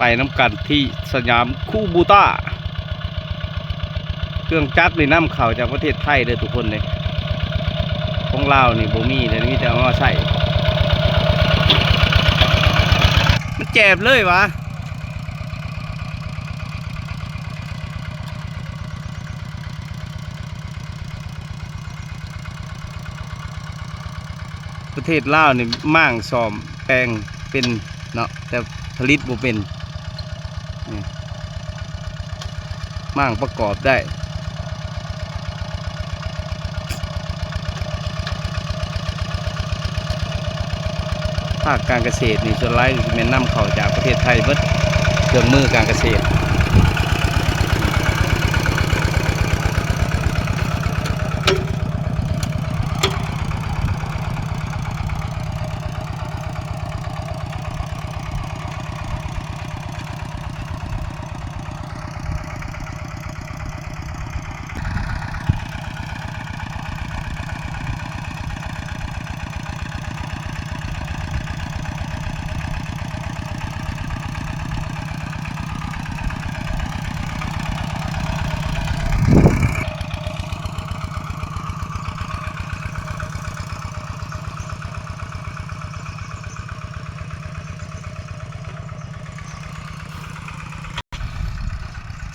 ໄປນຳກັນທີ່ສະຫຍາມຄູບູຕ້າ. ເຄື່ອງຈັກນີ້ນຳເຂົ້າຈາກປະເທດໄທເດີທຸກຄົນເດ້. ຂອງລາວນີ້ບໍ່ມີເດ້ ມີແຕ່ເອົາມາໃຊ້. ມັນແຈບເລີຍຫວາ? ປະເທດລາວນີ້ມ້າງສ້ອມແປງເປັນເນາະ ແຕ່ຜະລິດບໍ່ເປັນ. ນີ້ ມ້າງປະກອບໄດ້. ພາກການກະເສດນີ້ ສ່ວນຫຼາຍຊິແມ່ນນຳເຂົ້າຈາກປະເທດໄທເບິດ ເຄື່ອງມືການກະເສດ.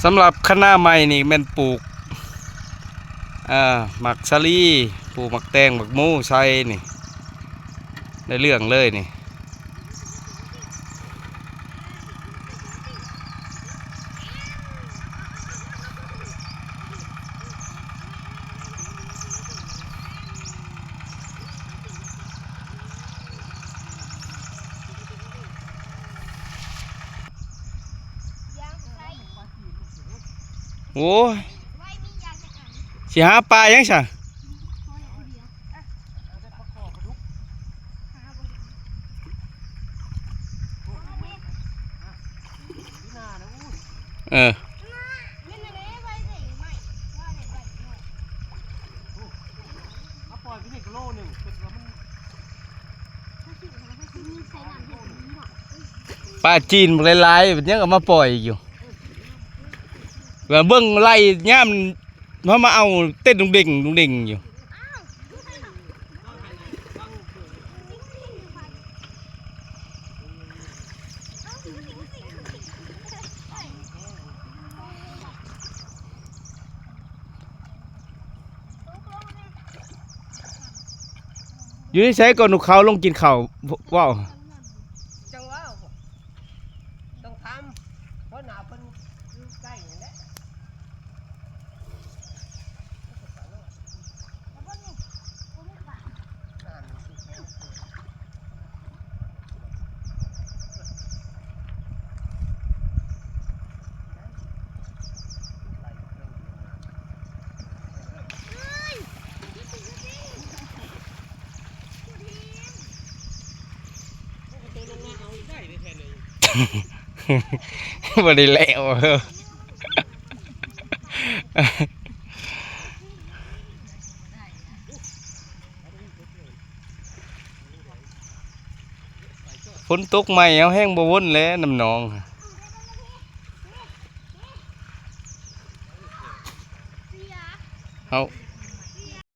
ສຳລັບຄະນາໃໝ່ນີ້ແມ່ນປູກ ເອີ ໝາກສາລີ ປູກໝາກແຕງ ໝາກໂມໃສ່ນີ້ ໄດ້ເລື່ອງເລີຍນີ້. ໂອ້ຍ ຊິຫາປາຫຍັງຊະ? ເອີ ປາຈີນບັກຫຼາຍໆ ຍັງເອົາມາປ່ອຍຢູ່. ວ່າເບິ່ງໄລ່ຍາມ ເຮົາມາເອົາເຕັ້ນດຸງເດັງ ດຸງເດັງຢູ່. ຢູ່ໃນໃສກໍນົກເຂົາລົງກິນເຂົ້າ ເວົ້າ ຈັ່ງເວົ້າ ຕ້ອງຖາມຫົວໜ້າເພິ່ນຢູ່ໃກ້ນີ້ແຫຼະ. ບໍ່ໄດ້ແລ້ວ. ຝົນຕົກໃໝ່ ເຮົາແຮ່ງບໍ່ວົນແຫຼະ ນຳໜອງ. ເຮົາ